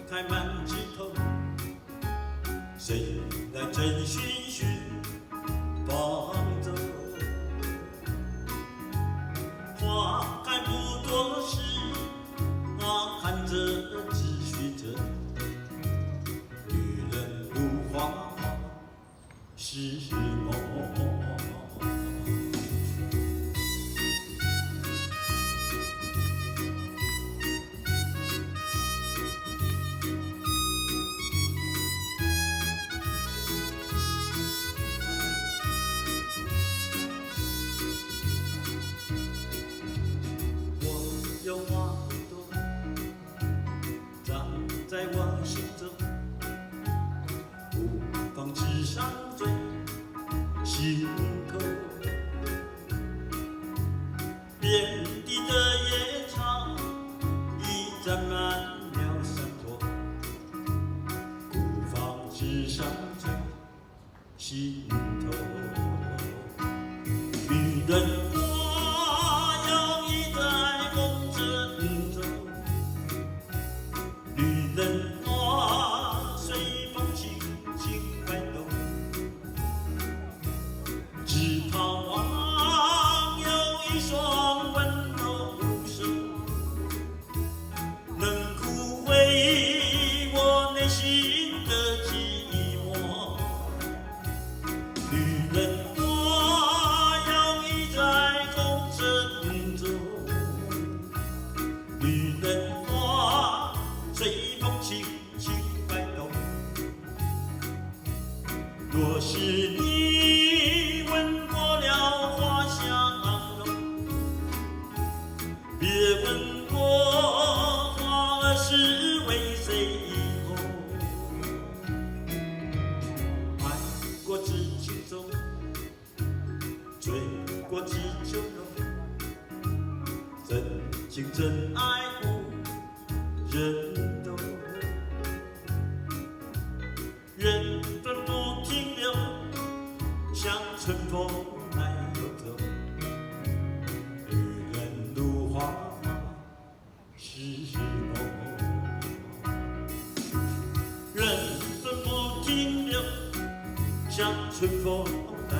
開滿枝頭，誰來追尋尋芳洲？花開不多時，啊，看著只須著，女人如花是夢。我有花一朵，長在我心中，孤芳自賞醉心頭。遍地的野草已沾滿了山坡，孤芳自賞醉心頭。女人花搖曳在紅塵中，女人花隨風輕輕擺動，只盼望有一雙溫柔手，能撫慰我內心的寂寞。女人花搖曳在紅塵中，女人花隨風輕輕擺動。若是你聞過了花香濃，別問我花兒是為誰紅。愛過知情重，醉過知酒濃，真情真愛無人懂。緣分不停留，像春風來又走。女人如花是夢。緣分不停留，像春風來